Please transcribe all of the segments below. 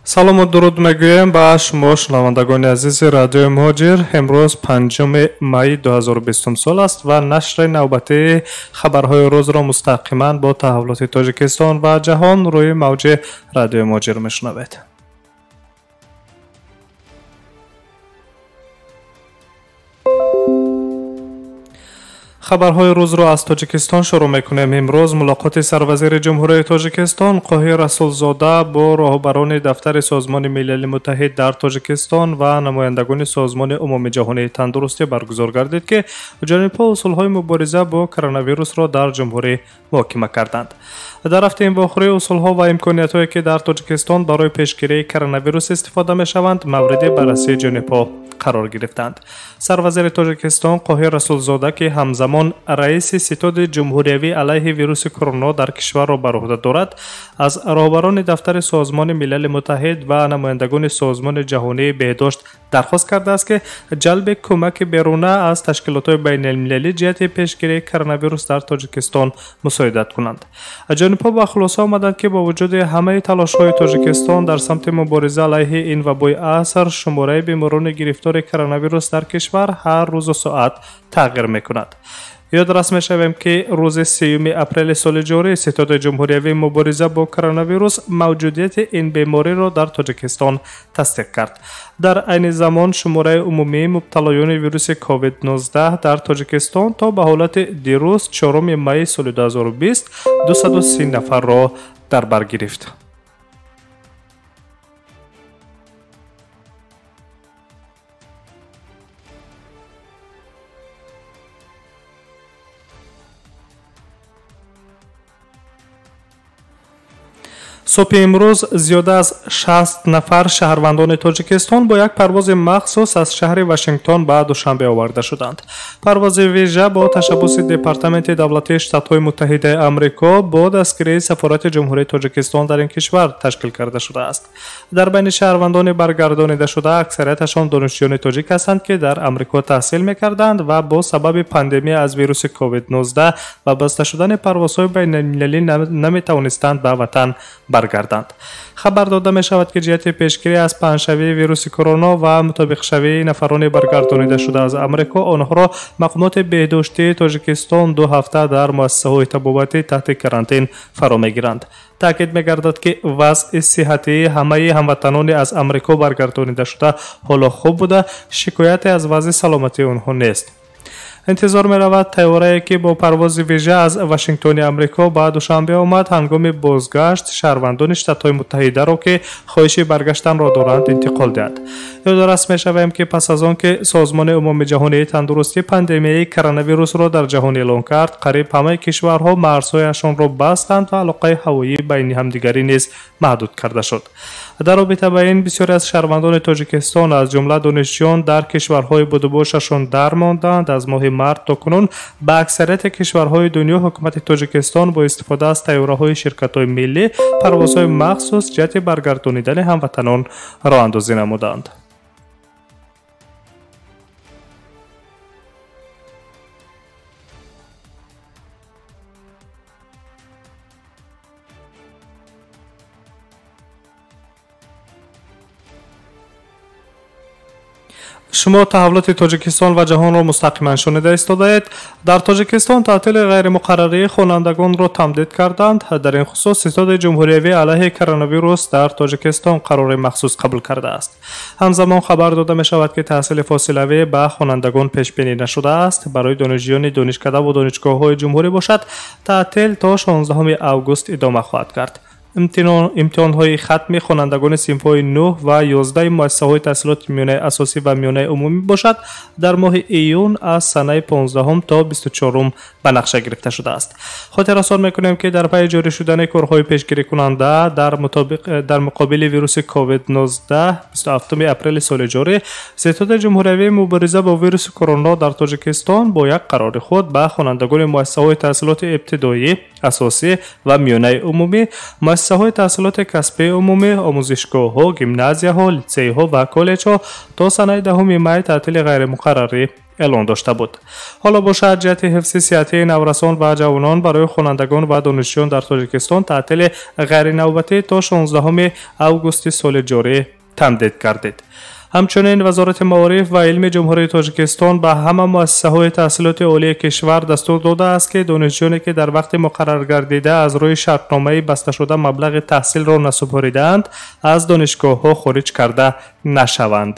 Салому дуруд мегӯем ба шумо, шунавандагони азизи радиои Муҳоҷир. Имрӯз 5 майи 2020 сол аст ва нашри навбатии хабарҳои рӯзро мустақиман бо таҳаввулоти Тоҷикистон ва ҷаҳон рӯи мавҷи радиои Муҳоҷир мешунавед. Хабарҳои рӯзро аз Тоҷикистон шурӯъ мекунем. Имрӯз мулоқоти сарвазири Ҷумҳурии Тоҷикистон Қоҳир Расулзода бо роҳбарони дафтари Созмони Милали Муттаҳид дар Тоҷикистон ва намояндагони Созмони Умумиҷаҳонии Тандурустӣ баргузор гардид, ки ҷонибҳо усулҳои мубориза бо коронавирусро дар ҷумҳурӣ муҳокима карданд. Дар рафти ин вохӯрӣ усулҳо ва имкониятҳое, ки дар Тоҷикистон барои пешгирии коронавирус истифода мешаванд, мавриди баррасии ҷонибҳо қарор гирифтанд. Сарвазири Тоҷикистон Қоҳир Расулзода, ки ҳамзамон раиси ситоди ҷумҳуриявӣ алайҳи вируси корона дар кишварро бар уҳда дорад, аз роҳбарони дафтари Созмони Милали Муттаҳид ва намояндагони Созмони Ҷаҳонии Беҳдошт дархост кардааст, ки ҷалби кӯмаки беруна аз ташкилотҳои байналмилалӣ ҷиҳати пешгирии коронавирус дар Тоҷикистон мусоидат кунанд. Ҷонибҳо ба хулоса омаданд, ки бо вуҷуди ҳамаи талошҳои Тоҷикистон дар самти мубориза алайҳи ин вабои аср, шумораи беморони гирифтори коронавирус дар кишвар ҳар рӯзу соат тағйир мекунад. Ёдрас мешавем, ки рӯзи 3 апрели соли ҷорӣ Ситоди Ҷумҳуриявии мубориза бо коронавирус мавҷудияти ин бемориро дар Тоҷикистон тасдиқ кард. Дар айни замон шумораи умумии мубталоёни вируси COVID-19 дар Тоҷикистон то ба ҳолати дирӯз 4 майи соли 2020 230 нафарро дар бар гирифт. Субҳи имрӯз зиёда аз 60 нафар шаҳрвандони Тоҷикистон бо як парвози махсус аз шаҳри Вашингтон ба Душанбе оварда шуданд. Парвози вижа бо ташаббуси Департаменти давлатии Штатҳои Муттаҳидаи Амрико бо дастгирии Сафорати Ҷумҳурии Тоҷикистон дар ин кишвар ташкил карда шудааст. Дар байни шаҳрвандони баргардонидашуда аксарияташон донишҷӯёни тоҷик ҳастанд, ки дар Амрико таҳсил мекарданд ва бо сабаби пандемия аз вируси COVID-19 ва баста шудани парвозҳои байналмилалӣ наметавонистанд ба ватан баргарданд. Хабар дода мешавад, ки ҷиҳати пешгирӣ аз паҳншавии вируси корона ва мутобиқшавии нафарони баргардонидашуда аз Амрико онҳоро мақомоти беҳдоштии Тоҷикистон 2 ҳафта дар муассисаҳои табобатӣ таҳти карантин фаро мегиранд. Таъкид мегардад, ки вазъи сиҳатии ҳамаи ҳамватанони аз Амрико баргардонидашуда ҳоло хуб буда, шикояте аз вазъи саломатии онҳо нест. Интизор меравад, тайёрае, ки бо парвози вижа аз Вашингтони Амрико ба Душанбе омад, ҳангоми бозгашт шаҳрвандони Штатҳои Муттаҳидаро, ки хоҳиши баргаштанро доранд, интиқол диҳад. Ёдрас мешавем, ки пас аз он ки Созмони Умумиҷаҳонии Тандурустӣ пандемияи коронавирусро дар ҷаҳон эълон кард, қариб ҳамаи кишварҳо марзҳояшонро бастанд ва алоқаи ҳавоӣ байни ҳамдигарӣ низ маҳдуд карда шуд. Дар робита ба ин бисёре аз шаҳрвандони Тоҷикистон, аз ҷумла донишҷӯён, дар кишварҳои будубошашон дармонданд. Аз моҳи март то кунун ба аксарияти кишварҳои дунё ҳукумати Тоҷикистон бо истифода аз тайёраҳои ширкатҳои миллӣ парвозҳои махсус ҷиҳати баргардонидани ҳамватанон роҳандозӣ намуданд. Шумо таҳаввулоти Тоҷикистон ва ҷаҳонро мустақиман шунида истодаед. Дар Тоҷикистон таътили ғайримуқаррарии хонандагонро тамдид карданд. Дар ин хусус Ситоди Ҷумҳуриявӣ алайҳи коронавирус дар Тоҷикистон қарори махсус қабул кардааст. Ҳамзамон хабар дода мешавад, ки таҳсили фосилавӣ ба хонандагон пешбинӣ нашудааст. Барои донишҷӯёни донишкада ва донишгоҳҳои ҷумҳурӣ бошад, таътил то 16 август идома хоҳад кард. Имтиҳонҳои хатми хонандагони синфҳои 9 ва 11 муассисаҳои таҳсилоти миёнаи асосӣ ва миёнаи умумӣ бошад, дар моҳи июн аз санаи 15 то 24 ба нақша гирифта шудааст. Хотиррасон мекунем, ки дар пайи ҷорӣ шудани корҳои пешгирикунанда дар муқобили вируси COVID-19 27 апрели соли ҷорӣ Ситоди Ҷумҳуриявии мубориза бо вируси корона дар Тоҷикистон бо як қарори худ ба хонандагони муассисаҳои таҳсилоти ибтидоӣ, асосӣ ва миёнаи умумӣ, муассисаҳои таҳсилоти касбии умумӣ, омӯзишгоҳҳо, гимназияҳо, литсейҳо ва коллеҷҳо то санаи 10 май таътили ғайримуқаррарӣ Эълон дошта буд. Ҳоло бошад, ҷиҳати ҳифзи сиҳатии наврасон ва ҷавонон барои хонандагон ва донишҷӯён дар Тоҷикистон таътили ғайринавбатӣ то 16 августи соли ҷорӣ тамдид гардид. Ҳамчунин Вазорати маориф ва илми Ҷумҳурии Тоҷикистон ба ҳама муассисаҳои таҳсилоти олии кишвар дастур додааст, ки донишҷӯёне, ки дар вақти муқарраргардида аз рӯи шартномаи басташуда маблағи таҳсилро насупоридаанд, аз донишгоҳҳо хориҷ карда нашаванд.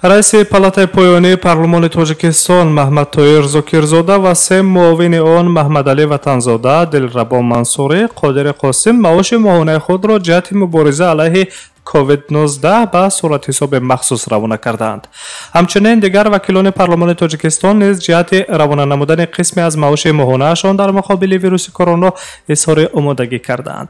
Раиси палатаи поёнии парлумони Тоҷикистон Маҳмадтоир Зокирзода ва се муовини он Маҳмадалӣ Ватанзода, Дилрабо Мансурӣ, Қодири Қосим маоши моҳонаи худро ҷиҳати мубориза алайҳи COVID-19 ба суратҳисоби махсус равона кардаанд. Ҳамчунин дигар вакилони парлумони Тоҷикистон низ ҷиҳати равона намудани қисме аз маоши моҳонаашон дар муқобили вируси корона изҳори омодагӣ кардаанд.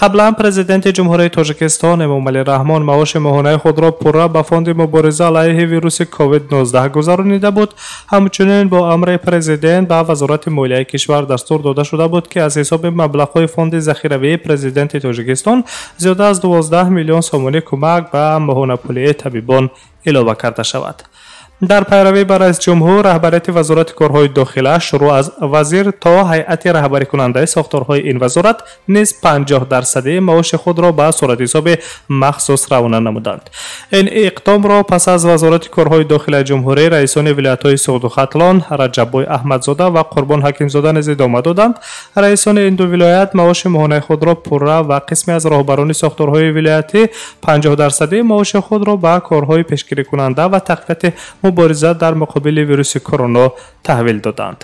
Қаблан президенти Ҷумҳурии Тоҷикистон Эмомалӣ Раҳмон маоши моҳонаи худро пурра ба фонди мубориза алайҳи вируси COVID-19 гузаронида буд. Ҳамчунин бо амри президент ба Вазорати молияи кишвар дастур дода шуда буд, ки аз ҳисоби маблағҳои фонди захиравии президенти Тоҷикистон зиёда аз 12 миллион сомонӣ кӯмак ба моҳонапулии табибон илова карда шавад. Дар пайравӣ ба раисҷумҳур, раҳбарияти Вазорати корҳои дохила шурӯъ аз вазир то ҳайати раҳбарикунандаи сохторҳои ин вазорат низ 50% маоши худро ба суратҳисоби махсус равона намуданд. Ин иқдомро пас аз Вазорати корҳои дохилаи ҷумҳурӣ раисони вилоятҳои Суғду Хатлон, Раҷаббой Аҳмадзода ва Қурбон Ҳакимзода низ идома доданд. Раисони ин ду вилоят маоши моҳонаи худро пурра ва қисме аз роҳбарони сохторҳои вилоятӣ 50% маоши худро ба корҳои пешгирикунанда ва тақвияти мубориза дар муқобили вируси корона таҳвил доданд.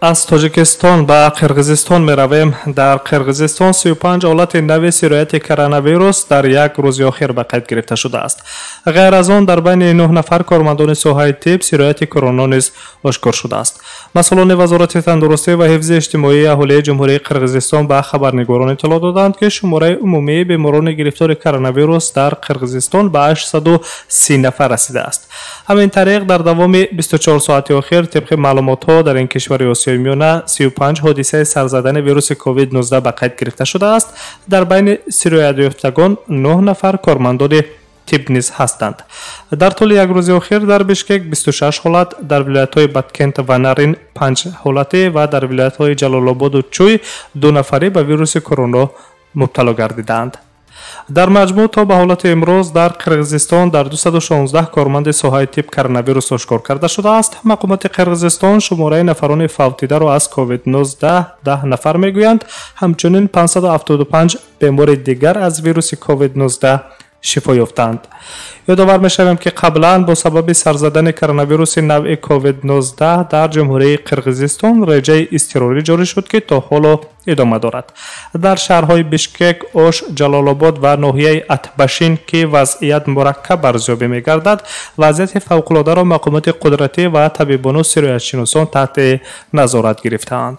Аз Тоҷикистон ба Қирғизистон меравем. Дар Қирғизистон 35 ҳолати нави сирояти коронавирус дар як рӯзи охир ба қайд гирифта шудааст. Ғайр аз он, дар байни 9 нафар кормандони соҳаи тиб сирояти корона низ ошкор шудааст. Масъулони Вазорати тандурустӣ ва ҳифзи иҷтимоии аҳолии Ҷумҳурии Қирғизистон ба хабарнигорон иттилоъ доданд, ки шумораи умумии беморони гирифтори коронавирус дар Қирғизистон ба 830 нафар расидааст. Ҳамин тариқ, дар давоми 24 соати охир тибқи маълумотҳо дар ин кишвари Осиёи Миёна 35 ҳодисаи сарзадани вируси COVID-19 ба қайд гирифта шудааст. Дар байни сироятёфтагон 9 нафар кормандони тиб низ ҳастанд. Дар тӯли як рӯзи охир дар Бишкек 26 ҳолат, дар вилоятҳои Баткент ва Нарин 5 ҳолате ва дар вилоятҳои Ҷалолободу Чӯй 2 нафарӣ ба вируси корона мубтало гардидаанд. Дар маҷмӯъ то ба ҳолати имрӯз дар Қирғизистон дар 216 корманди соҳаи тиб коронавирус ошкор карда шудааст. Мақомоти Қирғизистон шумораи нафарони фавтидаро аз COVID-19 10 нафар мегӯянд. Ҳамчунин 575 бемори дигар аз вируси COVID-19 шифо ёфтанд. Ёдовар мешавем, ки қаблан бо сабаби сарзадани коронавируси навъи COVID-19 дар Ҷумҳурии Қирғизистон реҷаи изтирорӣ ҷорӣ шуд, ки то ҳоло идома дорад. Дар шаҳрҳои Бишкек, Ош, Ҷалолобод ва ноҳияи Атбашин, ки вазъият мураккаб арзёбӣ мегардад, вазъияти фавқулодаро мақомоти қудратӣ ва табибону сироятшиносон таҳти назорат гирифтаанд.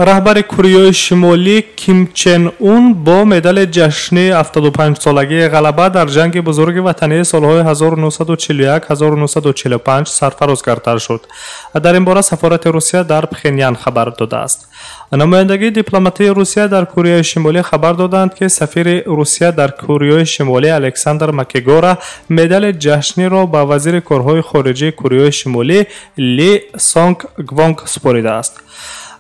Раҳбари Кореяи Шимолӣ Ким Чен Ун бо медали ҷашни 75-солагии ғалаба дар ҷанги бузурги ватании солҳои 1941-1945 сарфароз гардар шуд. Дар ин бора сафорати Русия дар Пхенян хабар додааст. Намояндагии дипломатии Русия дар Кореяи Шимолӣ хабар доданд, ки сафири Русия дар Кореяи Шимолӣ Александр Макегора медали ҷашниро ба вазири корҳои хориҷии Кореяи Шимолӣ Ли Сонг Гвонг супоридааст.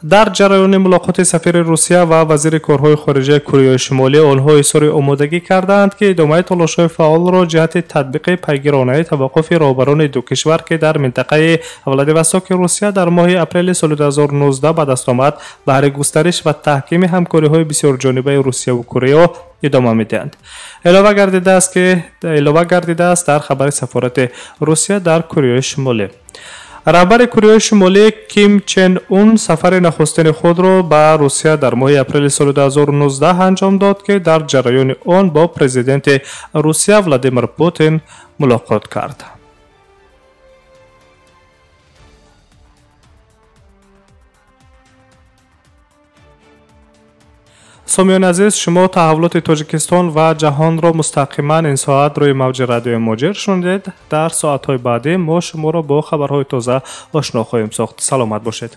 Дар ҷараёни мулоқоти сафири Русия ва вазири корҳои хориҷаи Кореяи Шимолӣ онҳо изҳори омодагӣ карданд, ки идомаи талошҳои фаъолро ҷиҳати татбиқи пайгиронаи таваққуфи роҳбарони ду кишвар, ки дар минтақаи Владивостоки Русия дар моҳи апрели соли 2019 ба даст омад, баҳри густариш ва таҳкими ҳамкориҳои бисёрҷонибаи Русияву Корея идома медиҳанд. Илова гардидааст дар хабари сафорати Русия дар Кореяи Шимолӣ. Раҳбари Кореяи Шимолӣ Ким Чен Ун сафари нахустини худро ба Русия дар моҳи апрели соли 2019 анҷом дод, ки дар ҷараёни он бо президенти Русия Владимир Путин мулоқот кард. Сомиёни азиз, шумо таҳаввулоти Тоҷикистон ва ҷаҳонро мустақиман ин соат рӯи мавҷи радиои Муҳоҷир шунидед. Дар соатҳои баъдӣ мо шуморо бо хабарҳои тоза ошно хоҳем сохт. Саломат бошед.